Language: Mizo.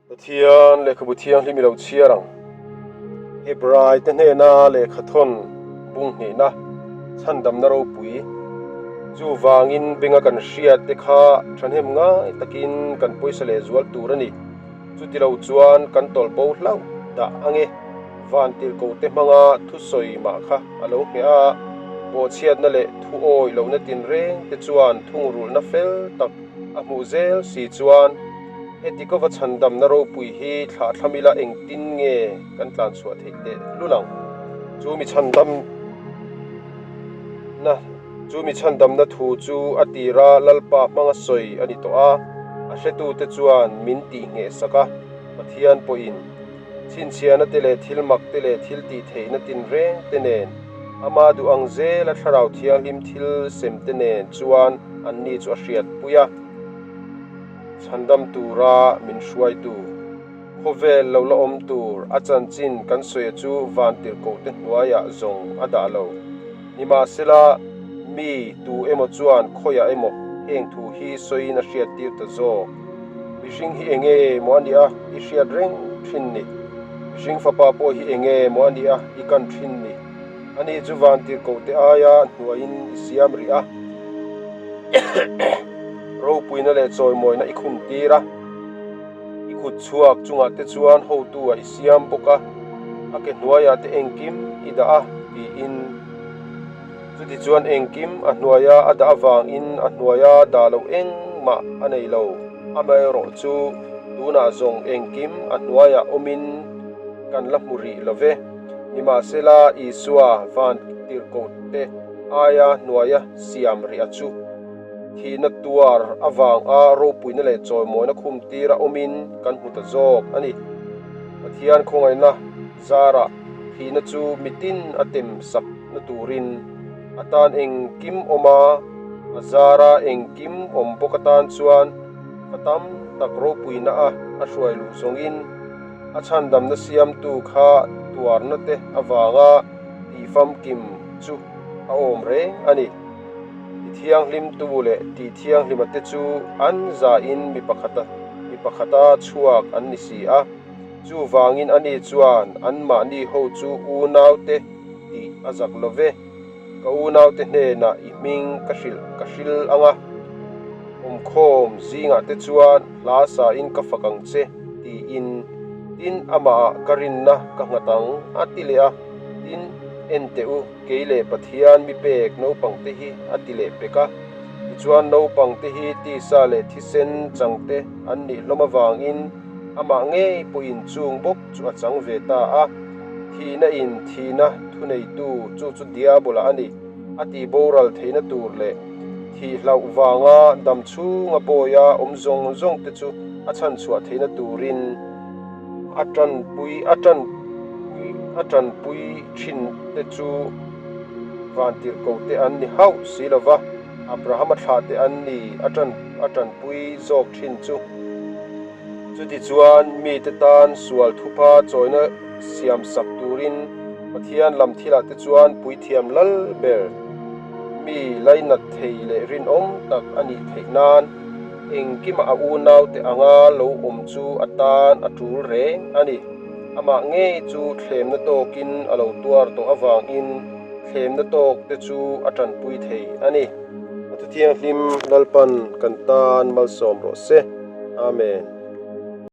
Pathian lehkhabu thianghlim i lo chhiar ang. Hebrai te hnena lehkha thawn bung hnihna chhandamna ropui chuvangin benga kan hriat te kha thahnem ngai takin kan pawisa leh zual tur a ni. Chuti lo chuan kan tawlh bo hlauh dah ange. Vantirhkoh te hmanga thusawi mah kha a lo ngheh a, bawhchhiatna leh thu awih lohna tinreng te chuan thungrulhna fel tak a hmuh zel si chuan heti ka va chhandamna ropui hi thlahthlam ila engtin nge kan tlan chhuah theih teh lul ang? Chu mi chhandamna chu mi chhandamna thu chu a tira Lalpa hmanga sawi a ni tawh a, a hretute chuan min tihngheh sak a, Pathian pawhin Chhinchhiahna te leh thil mak te leh thil tih theihna tinreng te nen, ama duh ang zela Thlarau Thianghlim thil sem te nen chuan anni chu a hriatpui a, chhandam tura min hruaitu, khawvel lo la awm tur a chanchin kan sawi chu vantirhkoh te hnuaiah zawng a dah lo. Nimahsela, mi tu emaw chuan khawiah emaw heng thu hi sawiin a hriattir ta zawk. Mihring hi enge maw a nih a i hriat reng thin ni? Mihring fapa pawh hi enge maw a nih a i kan thin ni? Ani chu vantirhkoh te aia hnuaiin i siam rih a, ropuina leh chawimawina i khum tir a, i kut chhuak chungah te chuan hotu ah i siam bawk a, a ke hnuaiah te engkim i dah a, tiin. Chutichuan engkim a hnuaia a dah avangin a hnuaia dah loh engmah a nei lo. Amaherawh chu tunah zawng engkim a hnuaiah awmin kan la hmu rih lo ve. Nimahsela Isua van tirhkohte aia hnuaia siam rih a chu thihna tuar avanga ropuina leh chawimawina khumtira awmin kan hmu ta zawk a ni. Pathian khawngaihna Zarah thihna chu mitin a tem sak na turin a tan engkim awm a, a zara engkim awm bawk atan chuan fa tam tak ropuina a a hruai luh zawngin a chhandamna siamtu kha tuarna te avanga tihfamkim chu a awm reng a ni. Tithianghlimtu leh tihthianghlima te chu an zahin mi pakhata mi pakhata chhuak an ni si a. Chuvangin ani chuan anmahni ho chu unaute tih a zak lo ve. Ka unaute hnenah i hming ka hrilh ka hril ang a, awmkhawm zingah te chuan hla sain ka fak ang che tiin, tin amahah ka rinna ka nghat ang a ti leh a, tin en teh u. Kei leh Pathian mi pek naupangte hi a ti leh pek a, tichuan naupangte hi tisa leh thisen changte an nih hlawm avangin amah ngei pawhin chung bawk chu a chang ve ta a. Thihna in thihna thuneitu chu chu Diabola a ni, a tih boral theihna tur leh thih hlauh vanga dam chhunga bawia awm zawng zawng te chu a chhanchhuah theihna turin a tanpui a tan a tanpui thin te chu vantirhkoh te an ni hauh si lo va, Abrahama thlah te an ni a tan a tanpui zawk thin chu. Chutichuan mite tan sual thupa chawina siam sak turin Pathian lam thilah te chuan puithiam lal ber mi lainat thei leh rinawm tak a nih theih nan Engkimah a unaute anga lo awm chu a tan a tul reng a ni. Amah ngei chu thlemna tawkin a lo tuar tawh avangin thlemna tawk te chu a tanpui thei a ni. A thuthianghlim Lalpan kan tan malsawm rawh se. Amen.